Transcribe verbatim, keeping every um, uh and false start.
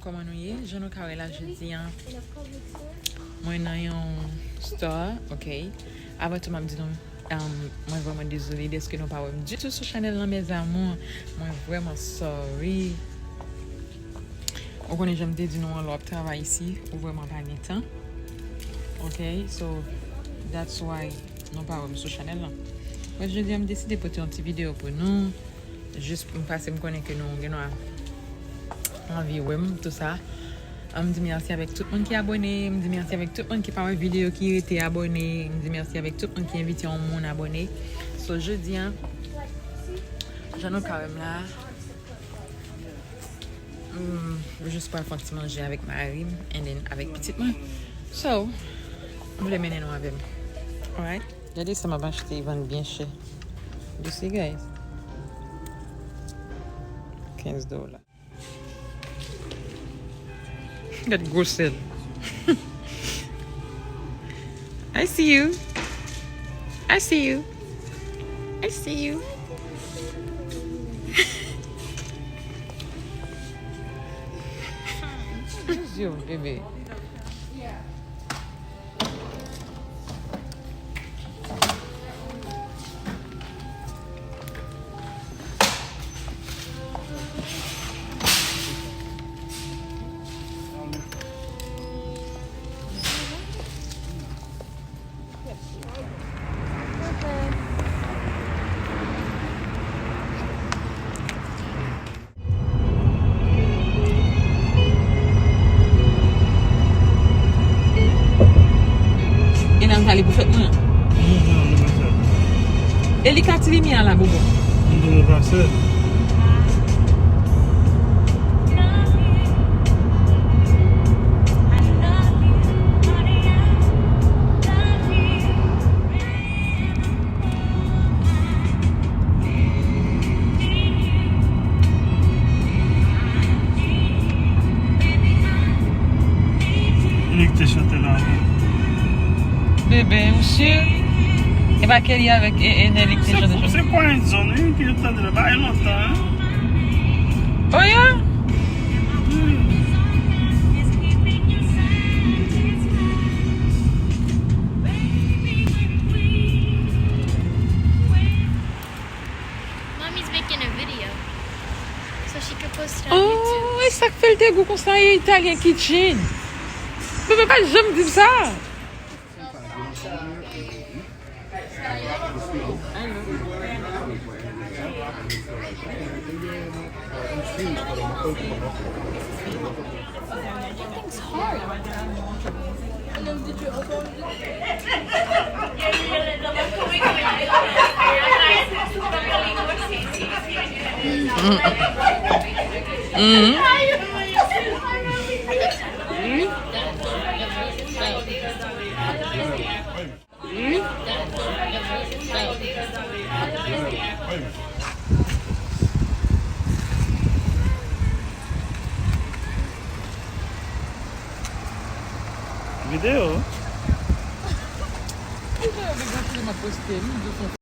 Kòman nou ye? Jan nou ka wè la jodi a, mwen nan yon store, ok? Avan tou, m ap di nou, um, mwen vrèman dezole dèske nou pa wè m ditou sou chanèl lan, mes amours. Mwen vrèman sorry. Ou konnen jan m te di nou an, lè w ap travay isi, ou vrèman pa gen tan. Ok, so that's why nou pa wè m sou chanèl lan. But jodi a, m deside pote yon ti videyo pou nou. Jis pou m pase, m konnen ke nou gen dwa anvi wè m, tou sa. M di mèsi avèk tout moun ki abòne. M di mèsi avèk tout moun ki pa wè videyo ki rete abòne. M di mèsi avèk tout moun ki envite yon moun abòne. So, jodi a, jan nou ka wè m la, mm, m jis pral fè yon ti manje avèk mari m, and then avèk pitit mwen. So, m vle mennen nou avè m. Alright? Gade sa m ap achte, vann byen chè. You see, guys? Kenz dola. Gad gwosè l. I see you. I see you. I see you. Just you, baby. E nan m pale pou fèt mwen an. Mhm, nan m pale. E li ka ti limyè a la, bobo. M te pase. Li ki te chante la. Bebe, ou si? E pa Kelly avèk, e, e Nelly ki te chante. Se Quiet Zone, wi, ki yo tande la, bagay lontan, hein? Oh, yeah? Hmm. Mommy's making a video so she can post it on YouTube. Oh, e sa k fè l te gou konsa, e Italian Kitchen. Bebe pa janm di m sa. That thing's hard. Mm-hmm. Videyo. Videyo, videyo, m ap poste, m ap poste.